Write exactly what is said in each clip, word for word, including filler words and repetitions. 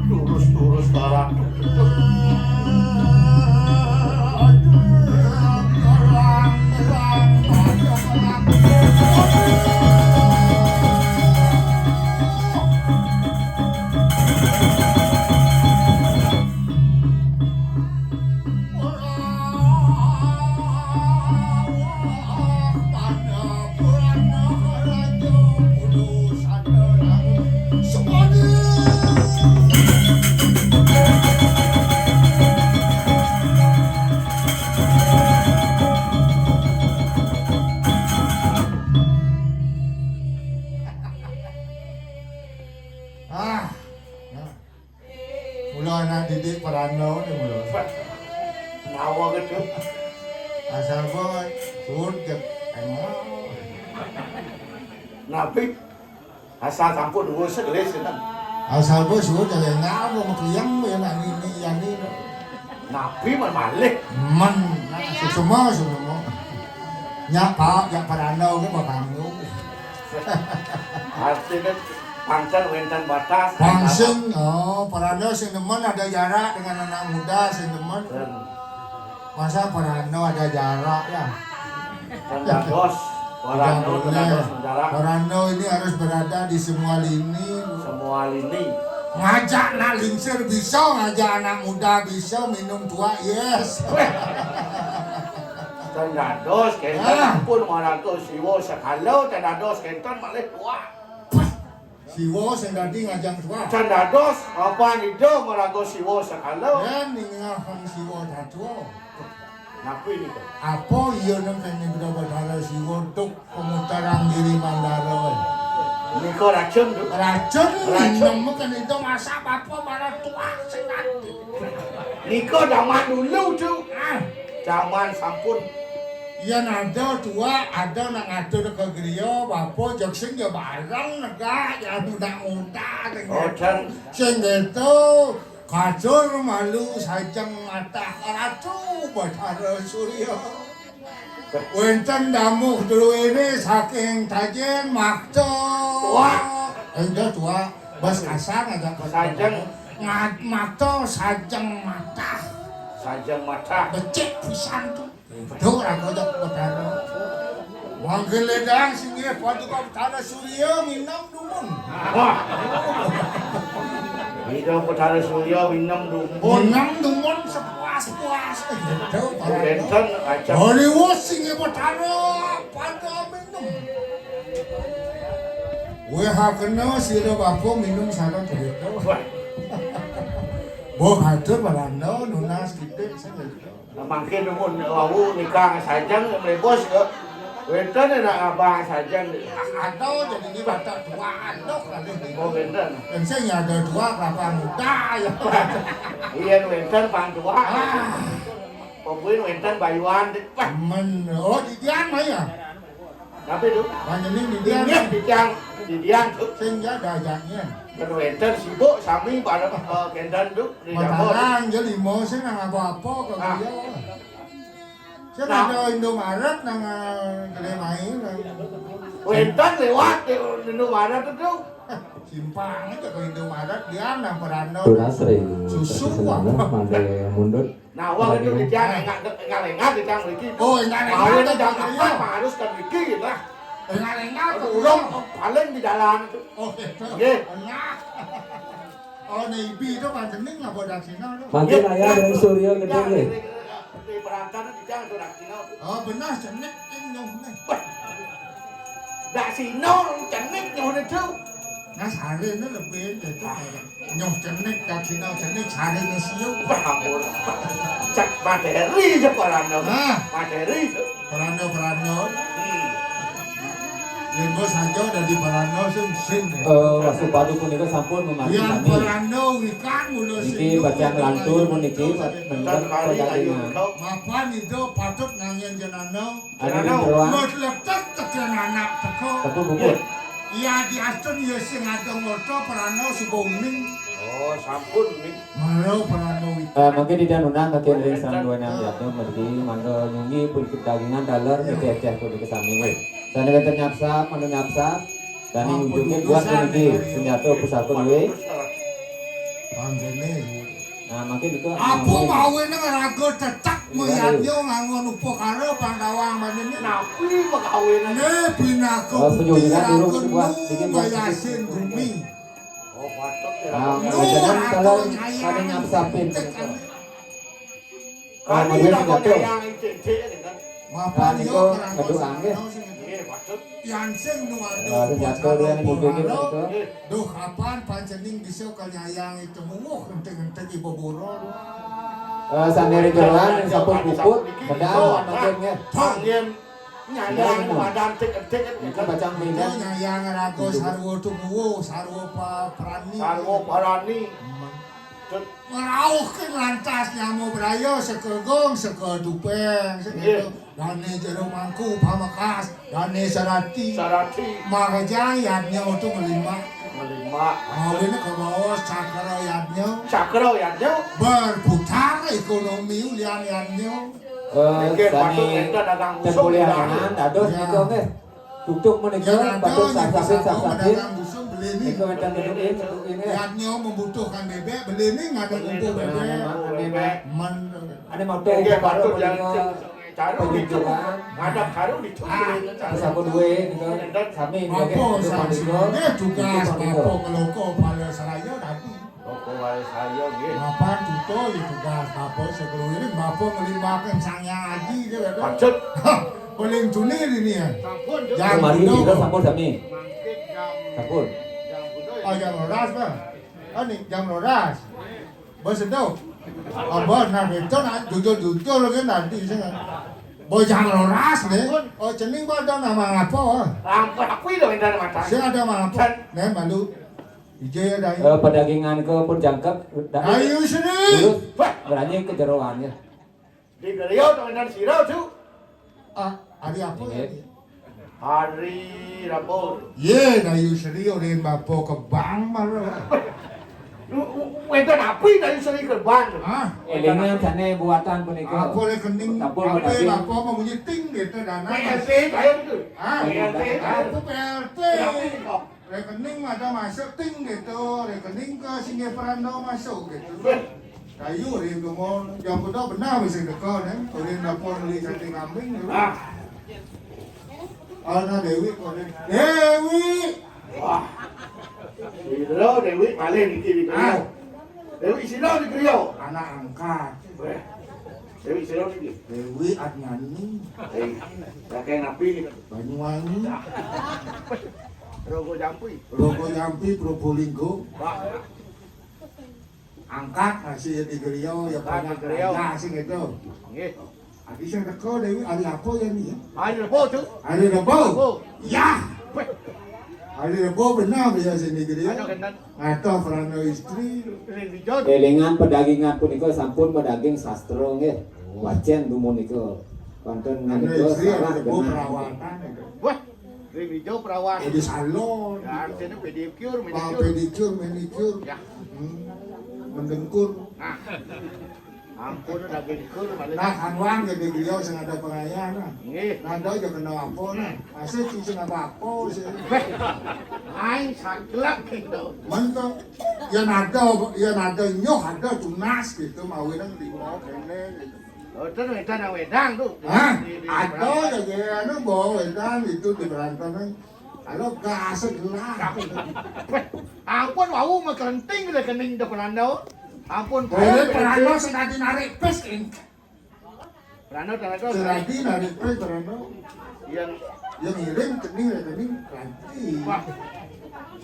Lurus-lurus barang. Ah, nah. Mula anak didik Peranda ni mula. Nawa gitu. Asal bos, suud je. Nabi asal sampun dua segelis kan. Asal bos suud je enggak apa makliang ya nak ni ni yang ni. Nabi man malih. Man, nah, semua semua. Nyak pak, nyak Peranda ke bakanggu. Artinya pangsen wénten batas. Pangsen, oh, Peranda sing demen ada jarak dengan anak muda sing demen. Masa Peranda ada jarak ya? Kan dados, Peranda kan dados menjarak. Peranda ini harus berada di semua lini. Semua lini. Ngajak nak lingsir bisa, ngajak anak muda bisa, minum tua, yes. Kan dados, kenten pun maraga siwa sekala, kan dados, kenten malih tua. Siwa sing dadi ngajeng tua. Can dados, apa nida maraga siwa sekala? Yan ningehang siwa tatua. Napi nika? Apa iya nang kene Bendahara Siwa duk pemutaran Giri Mandara? Nika racun, Duk. Racun, racun. Minum kan itu masak apa malah tua sing dadi. Nika zaman dulu, Duk. Ah. Zaman sampun. Yan ada tua, ada nak ngatur ke griya, bapa jeg sing ya bareng negak, ya muda-muda. Oh, dan sing gitu, kacur malu sajeng matah Ratu Bathara Surya. Wénten damuh druwene saking Tajen makta. Tua. Enggak tua, bas kasar aja. Sajeng. Ngad-, makta sajeng matah. Sajeng matah. Becik pisan tuh. Duh, aku aja Bathara. Mangkin ledang singgih Paduka Bathara Surya minum dumun. Wah. Ida Bathara Surya minum dumun. Minum dumun sepuas-puas. Gitu, Bathara. Benten aja. Hollywood singgih Bathara pada minum. Wéh kena sira bapa minum sareng cerita. Wah. Boh hatur Belanda nunas kitik sing. Nah, mangkin mun wau nikah sajeng mlebos ke. Wénten nak abah sajeng. Ada jadi ini batak tua aduh kali ini. Oh, wénten. Kan sing ada dua kelapa muda ya. Iya, wénten pang tua. Ah. Pembuin wénten bayuan. Wah. Men, oh, didian mah ya. Tapi tu. Panjenengan didian. Inggih, didian, didian tu. Sing ya dajaknya. Kan wénten sibuk sami bareng, eh, kendan tu. Matalang, ya lima sing nang apa-apa ke dia. Sing ada Indomaret nang, eh, Gede Mai, nang. Wénten lewat di Indomaret tu. Simpang aja ke Indomaret, dia nang Peranda. Tunas ring susu, wah. Mande mundut. Nah, wah itu didian enggak, enggak, enggak, didian mriki. Oh, enggak, enggak, mawon enggak, jam enggak, empat, iya. Harus kan mriki gitu lah. Enggak, enggak, urung, oh, paling di jalan itu. Oh, gitu. Nggih. Enggak. Oh, nek ibi itu panjenengan apa daksina itu? Mangkin ayah dari Surya Gede nggih. Di, di, di perantara di jalan itu daksina itu. Oh, benar, cenik, ing, nyong, nih. Wah. Daksina, cenik, nyong, itu. Nah, sarene lebih, gitu. Nyoh cenik, daksina cenik, sarene siu. Wah, ampun. Cek materi, cek Peranda. Hah? Materi, cek. Peranda, Peranda. Hmm. Lenggo saja dadi Peranda sing sin. Eh, Wastu Padu punika sampun memargi sami. Peranda wikan mula niki sing bacang lantur puniki, benten kali ayu perdagangan. Mapan itu patut nanging jenana. Anu di jeroan. Mut letek teken anak teko. Tepuk bubut. Iya, diastun ya sing ada ngorta Peranda suba uning. Oh, sampun uning. Mara Peranda wita. Eh, mangke didan unang kaken ring sang duwe nang jatuh mergi mangga nyunggi pun dagingan daler, eh, ngeteh-teh pun kesami. Sane wenten nyapsap, mangga nyapsap. Dani unjuke buat puniki senjata pusaka duwe. Panggene. Nah, mangkin itu apa mawene raga tetek mayadnya nganggo upakara Pandawang panjenengan. Napi pagawene? Ne pinaka bukti raga nu mayasin gumi. Oh, patut ya. Nah, nu raga kalau nyayang pada ngapsapin. Kami raga nyayang cek-cek kan. Mapan yo kerangkon ngeduh anggih. Nggih, patut. Yan sing nu ada senjata dia yang mudik itu. Duh, kapan panjenengan bisa kanyayang itu muwuh enting-enting ibu buron. Eh, sandere jeroan sampun puput, bedal mangkin nggih. Angin nyayang madan tik-tik. Itu bacang itu minum. Nyayang raga sarwa tumuwuh, sarwa pa-, prani. Sarwa prani. Ngrauhke lantas nyama braya seka gong, seka tupeng, seka nggih. Dane jero mangku pamekas, dane sarati. Sarati. Maraja yadnya utuh melimbak. Melimbak. Awene kabawa cakra yadnya. Cakra yadnya. Berputar ekonomi ulian yadnya. Eh, nggih, sami patut enten dagang ten usum kuliah dagang. Kanan, dados ya. Nika nggih. Tutup menika, ya, patut ada, sah-sahin, sah-sahin. Dagang usum beli ni. Nika wenten tutukin, tutukin nggih. Yadnya membutuhkan bebek, beli ni ngadeg ngumpul bebek. Beli ni, bebek. Men-, ada motor. Nggih, patut yang Caru ditu. Ngadeg caru ditu. Ah. Sampun duwe nika sami nggih. Apa sami? Nggih, tugas Bapak Keloko Pala Seraya tadi. Keloko Pala Seraya nggih. Mapan tuto ya tugas Bapak sekeluwiring Bapak ngelimbaken Sang Hyang Aji nggih, Bapak. Maksud? Paling tuni ini ya. Sampun, Cuk. Jam kemari kita sampun sami. Mangkit jam. Sampun. Jam kudu ya. Oh, jam rolas, Pak. Oh, nih, jam rolas. Bos itu. Oh, bos, nah, itu nah, jujur-jujur lagi nanti, sih. Bos, jam rolas, nih. Oh, cening, bos, ada nama apa? Ampun, aku itu yang dari mata. Saya ada nama apa? Nih, malu. Ije ya, Dai. Eh, pedagingan ke pun jangkep. Ayo, sini. Terus, berani ke jeroannya. Di Geriau, temenan sira, Cuk. Ah, hari apa ya? Inggih. Hari Rabu. Ye, Dayu Sri, urin bapa kebang malah. Lu, u-, u-, wenten api Dayu Sri kebang. Ah, elingan jane buatan punika. Apa rekening? Tapul apa menawi. Bapa memunyi ting gitu dana. P L T saya itu. Ah, P L T. Apa P L T? Tapi kok. Rekening ada masuk ting gitu, rekening ke singgih peranda masuk gitu. Kayu ring kemon, yang kuda benar mesti teka nih, urin dapur beli sate kambing gitu. Ah. Ana Dewi kok nih. Dewi. Wah. Sira Dewi paling iki di Geriau. Ah. Dewi sira di Geriau. Anak angkat. Weh. Dewi sira iki. Dewi Adnyani. Eh, kakek napi iki? Banyuwangi. Rogo Jampi. Rogo Jampi, Probolinggo. Wah. Angkat masih di Geriau ya. Angkat banyak di Geriau. Raya sing itu. Nggih. Adi sing teko Dewi hari apa ya nih ya? Hari Rebo, Cuk. Hari Rebo. Rebo. Ya. Weh. Hari Rebo benar ya sini Geriau. Ada kenten. Ngato perano istri. Ring dijot. Elingan pedagingan punika sampun medaging sastra nggih. Oh. Wacen dumun nika. Wonten. Perano menika istri salah ada Rebo genah. Perawatan itu. Wah. Ring hijau perawat. Eh, di salon. Ya, artinya pedicure, manicure. Pedicure, manicure. Ya. Hmm. Mendengkur. Nah. Ampun, udah dengkur, malah. Nah, Kang Wang, jadi beliau sing ada pengayaan, nah. Nggih. Nanda aja kena apa, nah. Masih sih sing apa-apa, sih. Aing saklek gitu. Mentok. Ya nada, ya nada nyoh ada tunas gitu, mawinan di mau kene gitu. Mboten wedang-wedang, tuh. Hah? Di, di, ada ya, ya, anu, bawa wedang itu di Berantanan. Kalau gak asik lah. Weh, ampun, wau mah kelenting rekening de Peranda. Ampun, boleh Peranda sedadi narik pes, ing. Peranda, Peranda. Sedadi narik pes, Peranda. Yang, yang ngirim kening rekening nanti. Wah.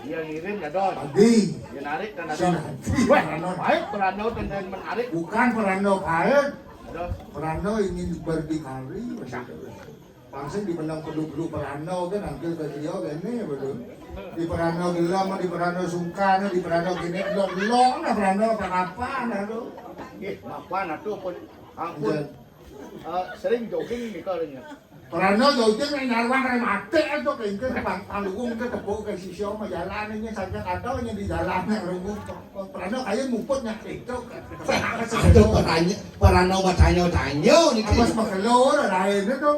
Yang ngirim dados. Tadi. Yang narik kan dados. Sedadi. Weh, Peranda. Baik, Peranda tentang menarik. Bukan Peranda baik. Dados. Peranda ingin berdikari, maksudnya. Langsung di menang kudu-kudu Peranda kan, hampir ke dia kene, betul. Di Peranda gelam, di Peranda sungkan, di Peranda kene, delok-delok nah Peranda apa-apa nah tuh. Nggih, mapan atuh pun ampun. Iya. Eh, sering jogging nih kalau ini. Peranda jogging ning nyaruan rematik atuh kengke pang-, panggung ke tepuk ke sisio mah jalan ini sampai ada yang di jalan yang runguh. Peranda kaya muput nyak itu. Aduh, peranya-, Peranda mah tanyo-tanyo niki. Apa semakelor lain itu.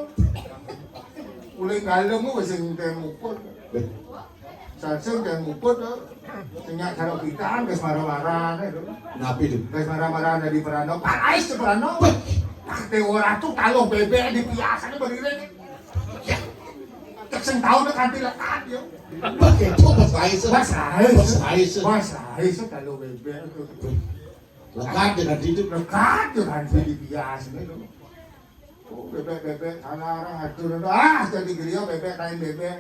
Uling galung ku sing teh muput. Sing kén muput to. Sing nyak karo pitaan wis marah-marah to. Napi to? Wis marah-marah dadi perano. Palais to perano. Wah, dewa ratu taluh bébék dipiasané beriring. Ya. Cék sing tau to kanthi lekat yo. Wah, kéto Mas Rais. Mas Rais. Mas Rais. Mas Rais taluh bébék to. Lekat dengan itu. Lekat dengan dipiasané to. Oh, bébék-bébék, salah orang atur. Ah, jadi griya bébék, kain bébék.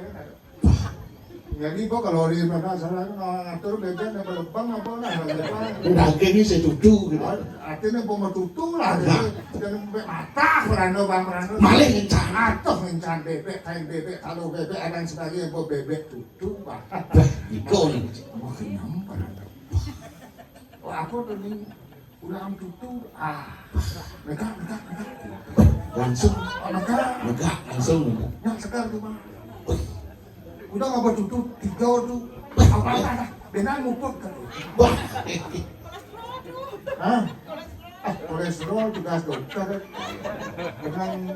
Jadi, mbok kalau ri mana salah, ngatur bébék nang lebang apa nah, lebang. Daging iki sing dudu gitu. Artinya apa metutu lah, jadi, jadi sampai mata, perano, bang, perano. Malih ngencan. Atuh ngencan bébék, kain bébék, taluh bébék, dan sebagainya, apa bébék dudu, Pak. Wah, iko nih. Wah, kenyang, Pak. Oh, aku tuh nih, ulam dudu. Ah, megak, megak, megak. Langsung. Oh, megak. Megak, langsung. Yang segar tuh, Pak. Udah ngapa dudu, tiga tuh. Apa, apa, apa? Benar muput kan? Wah. Hah? Ah, kolesterol tugas dokter. Benang,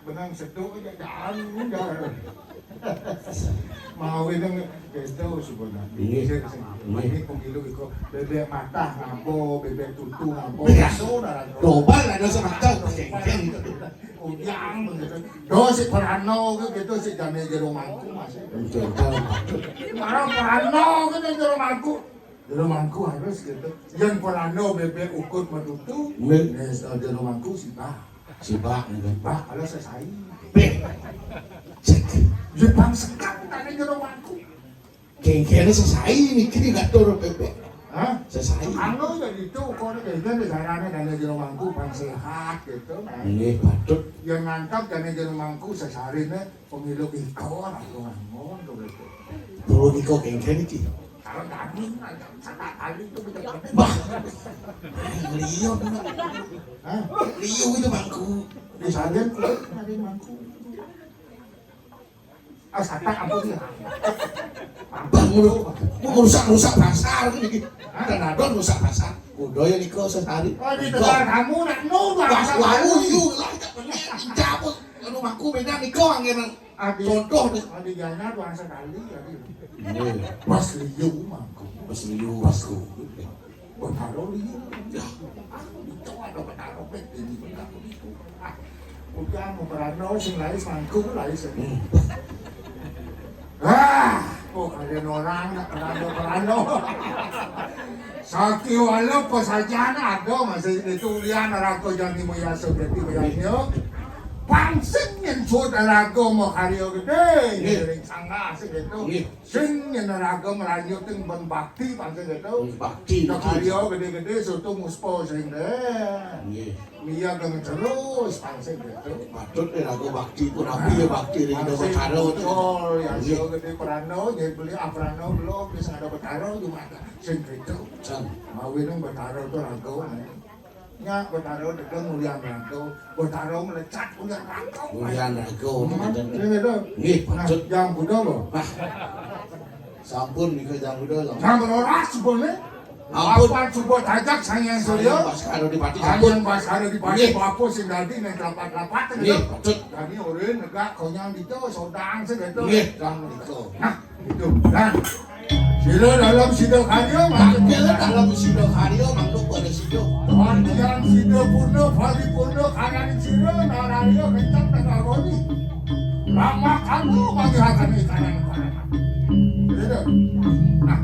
benang seduk aja, jangan, jangan. Mau ini nggak? Betul sebenarnya. Iya. Ini pemilu iko, bébék matah ngapa, bébék tutu ngapa. Iya. Iso ora. Coba lah, ada semacam kengkeng. Uyang begitu. Do si perano gitu, si jane jero mangku masih. Betul. Marang perano gitu jero mangku. Jero mangku harus gitu. Yang perano bébék ukut metutu. Nggih. Nek jero mangku sibak. Sibak gitu. Sibak kalau sesai. Beh. Cek. Jepang sekat tane jero mangku. Kengkene sesai niki ngatur bébék. Hah? Sesai. Anu ya itu, kok kengkene jarane dane jero mangku pan sehat gitu. Nah. Nggih, patut. Yang ngantap dane jero mangku sesarine pemilu iko lah, aku ngomong tuh gitu. Pemilu iko kengkene iki. Kalau daging aja sama kali itu kita. Bah. Liyo. Hah? Liyo itu mangku. Di sana kulit dari mangku. Ah, satak ampun ya. Bang, lu, lu rusak-rusak pasar iki. Hah? Tenan rusak pasar. Kuda ya nika sesari. Oh, di tegal kamu nak nu wah, bahasa wah, Bali. Yu lah, tak bener. Anu mangku beda nika anggen. Adi, contoh nih. Adi Jana tuh sekali ya. Iya. Pas liu mangku. Pas liu. Pas liu. Betara liu. Ya. Aku itu ada betara pet ini betara itu. Ah, udah mau perano sing lain mangku lain sing. Hmm. Ah, kok ada orang nak perano perano. Sakiwala pasajan ada masih itu ulian raga jani moya sugeti moya nyo. Pang sing yen suud raga makarya gedhe, nggih, ning sanggah sing gitu. Nggih. Sing yen raga nglanjut ing ben bakti pang sing gitu. Nggih, bakti, nah, bakti. Karya gedhe-gedhe soto muspa sing deh. Nggih. Miya geng terus pang sing gitu. Patut nek raga bakti pun api ya bakti ring Dewa Tara. Betul, ya, nggih. Sing gedhe perano, yen beli aprano belum wis ada Betara cuma ada sing gitu. Sang. Mawi nang Betara to raga. Nyak Betara degang ulian raga, Betara melecat ulian raga. Ulian raga, hmm, ngoten. Sing gitu. Nggih, nah, patut. Yang Buddha lho. Wah. Sampun nika jam udah lho. Jam rolas sebone. Ampun. Apan subuh tajak Sang Hyang Surya. Sang Hyang Baskara Dipati sampun. Sang Hyang Baskara Dipati. Nggih. Bapa sing dadi ning telapak-telapak. Nggih, patut. Dadi ora negak konyang dito sodang sing gitu. Nggih, kang nika. Nah, itu. Dan sira dalam sida karya, tak kira dalam sida karya, mantuk pada sida. Pantian sida purna, paripurna, kanan sira, naraya kencang tengah goni. Lama kamu manggihakan ikanan kanan. Gitu. Nah,